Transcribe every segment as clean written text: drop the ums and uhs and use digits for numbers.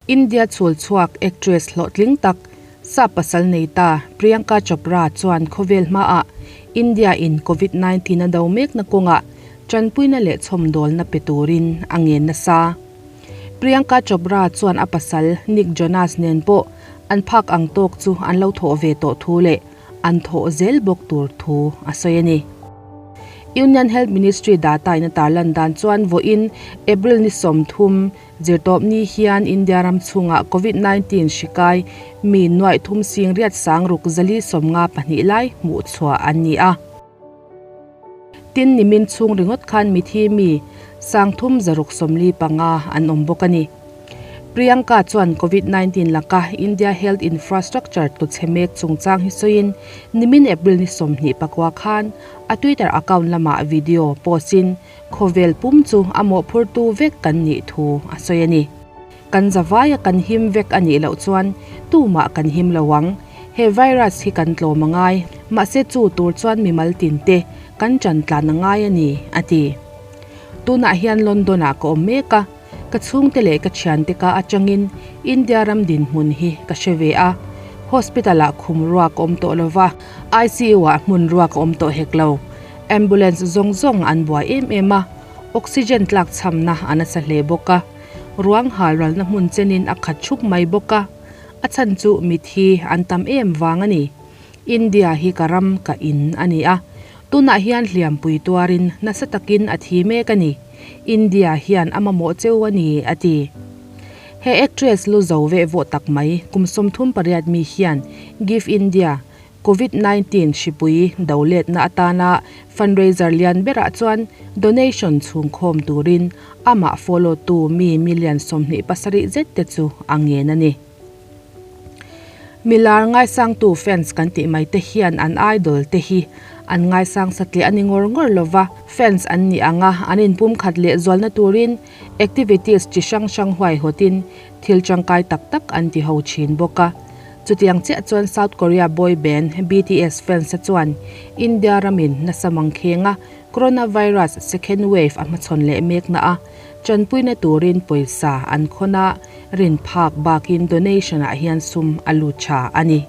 India chhul chhuak actress hlawhtling tak, sap pasal nei ta Priyanka Chopra chuan khawvel hmaah India in Covid 19 a do mekna kawngah tanpuina leh chhawmdawlna pe turin a ngen nasa. Priyanka Chopra chuan a pasal Nick Jonas nen pawh an phak ang tawk chu an lo thawh ve tawh thu leh an thawh zel bawk tur thu a sawi a ni. Union Health Ministry data in a tarlan dan chuan vawiin April ni 30, Zirtawpni hian India ram chhungah Covid 19 hri kai mi nuaih thum sing riat sang ruk zali 52 lai hmuh chhuah an ni a. Tin, nimin chhung ringawt khan mithi mi 3645 an awm bawk a ni. Priyanka chuan Covid 19 laka India health infrastructure tluchhe mek chungchang hi sawiin nimin April ni 29 khan a Twitter account lamah video post in Khawvel pum chu a mawhphurtu vek kan nih thu a sawi a ni. Kan zavaia kan him vek a nih loh chuan tumah kan him lo ang. He virus hi kan tlawm a ngai, mahse chu tur chuan mimal tin te kan ṭan tlan a ngai a ni, a ti. Tunah hian London-ah ka awm mek a, ka chhungte leh ka thiante ka atangin India ram dinhmun hi ka hre ve a. Hospital-ah khum ruak a awm tawh lo va, ICU-ah hmun ruak a awm tawh hek lo. Ambulance zawng zawng an buai em em a, oxygen tlak chhamna a nasa hle bawk a, ruang hal ralna hmun chenin a khat thup mai bawk a, a chhan chu mithi an tam em vang a ni. India hi ka ram ka in a ni a, tunah hian hliampui tuarin nasa takin a thi mek a ni. India hian a mamawh cheu a ni, a ti. He actress lu zo veh vawh tak mai kum 38 mi hian Give India, Covid 19 hripui do letna atana fundraiser lian berah chuan donation chhungkhawm turin amah follow tu mi million 27 zet te chu a ngen a ni. Milar ngaisangtu fans kan tih mai te hian an idol te hi an ngaisang satliah a ni ngawr ngawr lova, fans an nih anga an inpumkhat leh zualna turin activities chi hrang hrang huaihawtin thil tangkai tak tak an ti ho thin bawk a. Chutiang chiah chuan South Korea boy band BTS fans te chuan India ramin nasa mangkhenga coronavirus second wave a hmachhawn leh mekna a tanpuina turin pawisa an khawn a, rin phak bakin donation ah hian sum a lut tha a ni.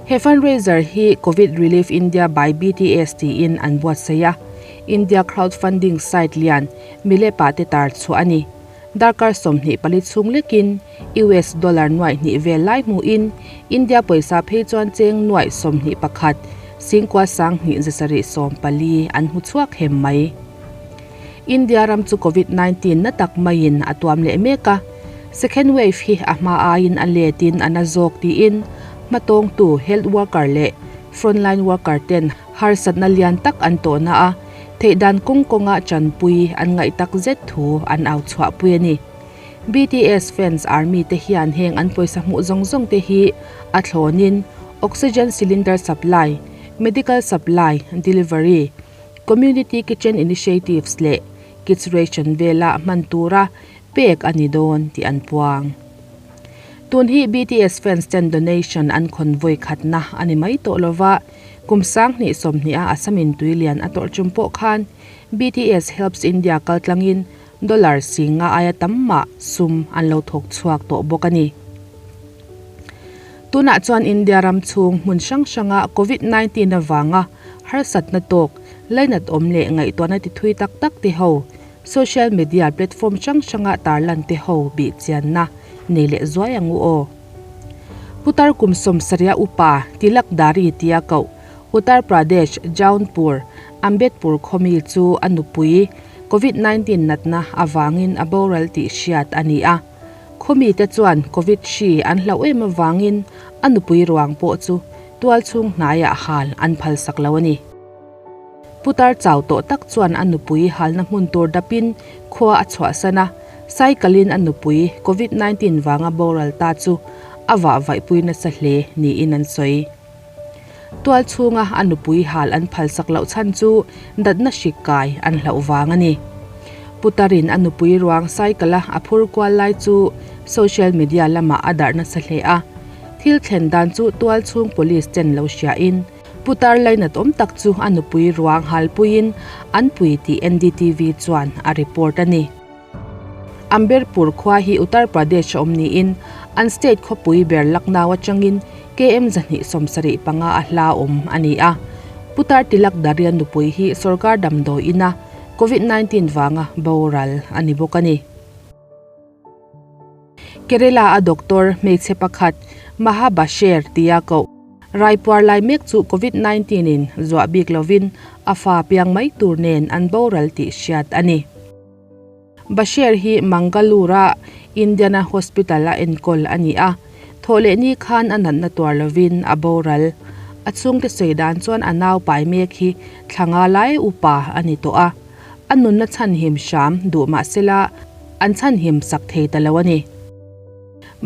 He fundraiser hi Covid Relief India by BTS tiin an buatsaih a, India crowdfunding site lian Milepa te tar chhuah a ni. Darkar 24 chhung lekin US dollar 2,000 vel lai hmuhin India pawisa phei chuan cheng 21 singkua sang hnih zasarih 14 an hmu chhuak hem mai. India ram chu Covid 19 na tak maiin a tuam leh mek a, second wave hi a hma aiin a letin a na zawk tiin hmatawngtu health worker leh frontline worker ten harsatna lian tak an tawhna a, theihdan kawng kawnga chanpui an ngaih tak zet thu an au chhuahpui a ni. BTS fans army te hian heng an pawisa hmuh zawng zawng te hi a thlawnin oxygen cylinder supply, medical supply delivery, community kitchen initiatives leh kids ration vela hman tura pek a ni dawn tih an puang. Tun hi BTS fans ten donation an khawn vawi khatna a ni mai tawh lova, kum 2020 a Assamin tuilian a tawrh chum pawh khan BTS Helps India kaltlangin dollar singa aia tamma sum an lo thawk chhuak tawh bawk a ni. Tunah chuan India ram chhung hmun hrang hranga Covid 19 awanga harsatna tawk lainat awm leh ngaihtuahna ti thui tak tak te ho social media platform hrang hranga tarlan te ho bih chianna nei leh zuai ang u aw. Putar kum 70 upa Tilak Dari tia kau Uttar Pradesh Jaunpur Ambedpur khomi chu anupui Covid 19 natna awangin a boral tih hriat a ni a. Khomi te chuan Covid hri an hlau em awangin anupui ruang pawh chu tual chhung hnaiah hal an phal sak lo a ni. Putar chau tawh tak chuan anupui halna hmun tur dapin khua a chhuah sana cycle-in anupui Covid 19 wanga boral ta chu awa vaihpui nasa hle niin an sawi. Tual chhunga anupui hal an phal sak loh chhan chu datna hrik kai an hloh wang a ni. Putarin anupui ruang cycle-a a phur kual lai chu social media lama a darh nasa hle a. Thil thlen dan chu tual chhung police ten lo hria in putar lainat awm tak chu anupui ruang halpuiin an pui tih NDTV chuan a report a ni. Amberpur khua hi Uttar Pradesh a awm niin an state khawpui ber Lucknow atangin KM 275 a hla awm a ni a. Putar Tilak Daria nupui hi sorkar damdawi ina Covid 19 vanga boral a ni bawk a ni. Kerala a doctor hmeichhe pakhat Maha Basheer tia koh raipuar lai mek chu Covid 19 in zuah bik lovin a fa piang mai tur nen an boral tih hriat a ni. Basheer hi Mangalore-a Indiana Hospital-a enkawl a ni a, thawhlehni khan a natna tuar lovin a boral. A chhungte sawi dan chuan a nau pai mek hi thla nga lai upa a ni tawh a, a nunna chhanhim hram duh mah sela an chhanhim sak thei ta lo a ni.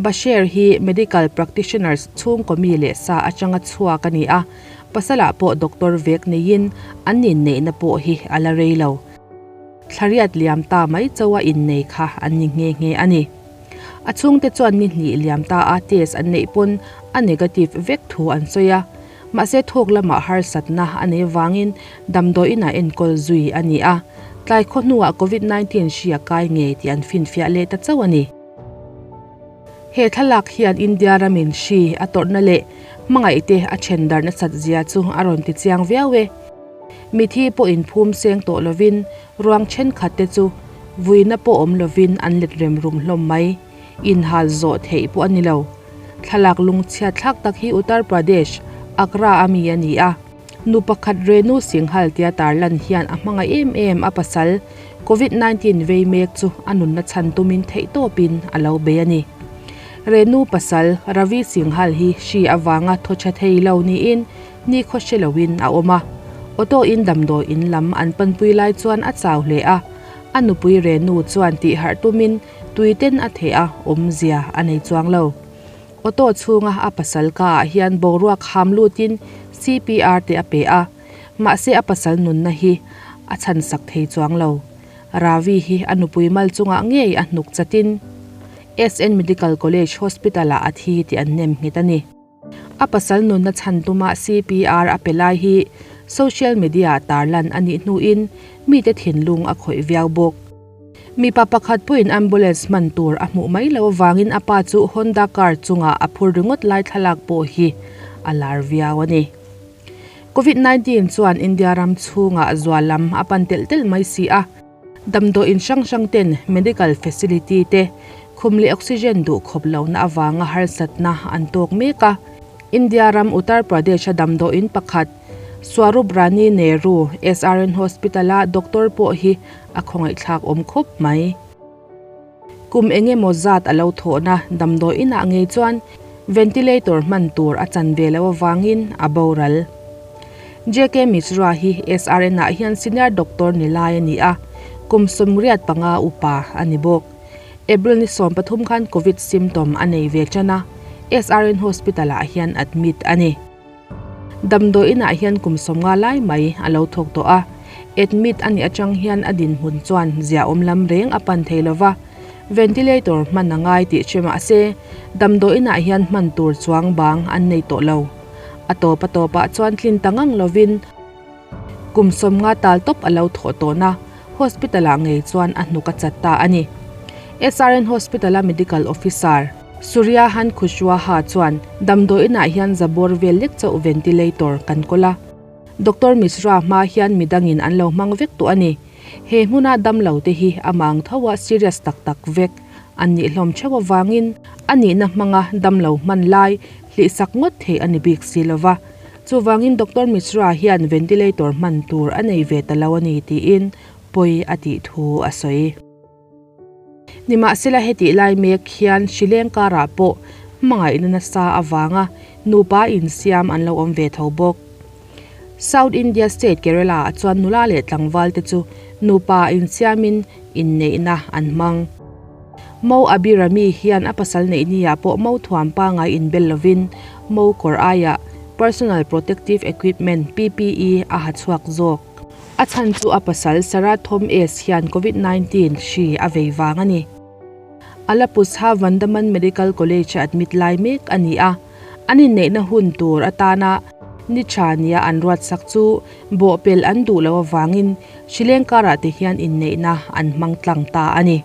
Basheer hi medical practitioners chhungkaw mi leh sa atanga chhuak a ni a, pasalah pawh doctor vek neiin an inneihna pawh hi a la rei lo. Thlariat liam ta mai chauha innei kha an ni nghe nghe a ni. A chhungte chuan ni hnih liam ta a test an neih pawn a negative vek thu an sawi a, mahse thawk lamah harsatna a nei vangin damdawi inah enkawl zui a ni a, tlai khaw hnuah Covid 19 hri a kai ngei tih an finfiah leh ta chauh a ni. He thlalak hian India ramin hri a tawrhna leh hmangaihte a then darh nasat zia chu a rawn ti chiang viau e. Mithi pawh inphum seng tawh lovin ruang thenkhat te chu vuina pawh awm lovin an let rem rum hlawm mai. Inhal zawh theih pawh a ni lo. Thlalak lungchhiat thlak tak hi Uttar Pradesh, Agra a mi a ni a. Nu pakhat Renu Singhal tia tarlan hian a hmangaih em em a pasal Covid 19 vei mek chu a nunna chhan tumin theihtawpin a lo bei a ni. Renu pasal Ravi Singhal hi hri avanga thaw tha thei lo niin nikhaw hre loin a awm a. Auto in damdawi in lam an panpui lai chuan a chau hle a, a nupui Renu chuan tihharh tumin tui ten a theh a, awmzia a nei chuang lo. Auto chhunga a pasal ka ah hian boruak ham lutin CPR te a pe a, mahse a pasal nunna hi a chhansak thei chuang lo. Ravi hi a nupui mal chungah ngei a hnuk chatin SN Medical College Hospital ah a thi tih an nem nghet a ni. A pasal nunna chhan tuma CPR a pe lai hi social media ah tarlan a nih hnuin mite thinlung a khawih viau bawk. Mipa pakhat pawhin ambulance hman tur a hmuh mai loh avangin a pa chu Honda car chungah a phur ringawt lai thlalak pawh hi a lar viau a ni. Covid 19 chuan India ram chhungah zual lam a pan telh telh mai si a, damdawi in hrang hrang ten medical facility te khum leh oxygen duh khawp lohna avanga harsatna an tawk mek a. India ram Uttar Pradesh-a damdawi in pakhat Swarup Rani Nehru SRN Hospital-a doctor pawh hi a khawngaihthlak awm khawp mai. Kum eng emaw zat a lo thawhna damdawi inah ngei chuan ventilator hman tur a chan ve loh avangin a boral. JK Mishra hi SRN ah hian senior doctor ni lai a ni a, kum 85 upa a ni bawk. April ni 13 khan Covid symptom a nei ve tan a, SRN Hospital ah hian admit a ni. Damdawi inah hian kum 50 lai mai a lo thawk tawh a, admit a nih atang hian a dinhmun chuan ziahawm lam reng a pan thei lova, ventilator hman a ngai tih hre mah se damdawi inah hian hman tur chuang bang an nei tawh lo. A tawp a tawpah chuan tlin ta ngang lovin kum 50 tal tawp a lo thawh tawhna hospital ah ngei chuan a hnuk a chat ta a ni. SRN Hospital a medical officer Suryahan Khushwaha chuan damdawi inah hian zabawr vel lek chauh ventilator kan kawl a. Doctor Mishra hma hian midangin an lo hmang vek tawh a ni. He hmuna damlo te hi a mang tho a serious tak tak vek an nih hlawm theuh avangin a nihna hmanga damlo hman lai hlihsak ngawt theih a ni bik si lova. Chuvangin Doctor Mishra hian ventilator hman tur a nei ve ta lo a ni tiin pawi a tih thu a sawi. Nimahsela hetih lai mek hian hrileng karah pawh hmangaihna nasa avanga nupa insiam an lo awm ve tho bawk. South India state Kerala ah chuan nula leh tlangval te chu nupa insiamin inneihna an hmang. Mo Abirami hian a pasal neih ni ah pawh mo thuam pangai inbel lovin mo kawr aiah Personal Protective Equipment, PPE, a ha chhuak zawk. A chhan chu a pasal Sarah Thom S hian Covid 19 hri a vei vang a ni. Alapuzha Vandaman Medical College a admit lai mek a ni a, an inneihna hun tur atana ni tha nia an ruatsak chu bawhpelh an duh loh avangin hrileng karah te hian inneihna an hmang tlang ta a ni.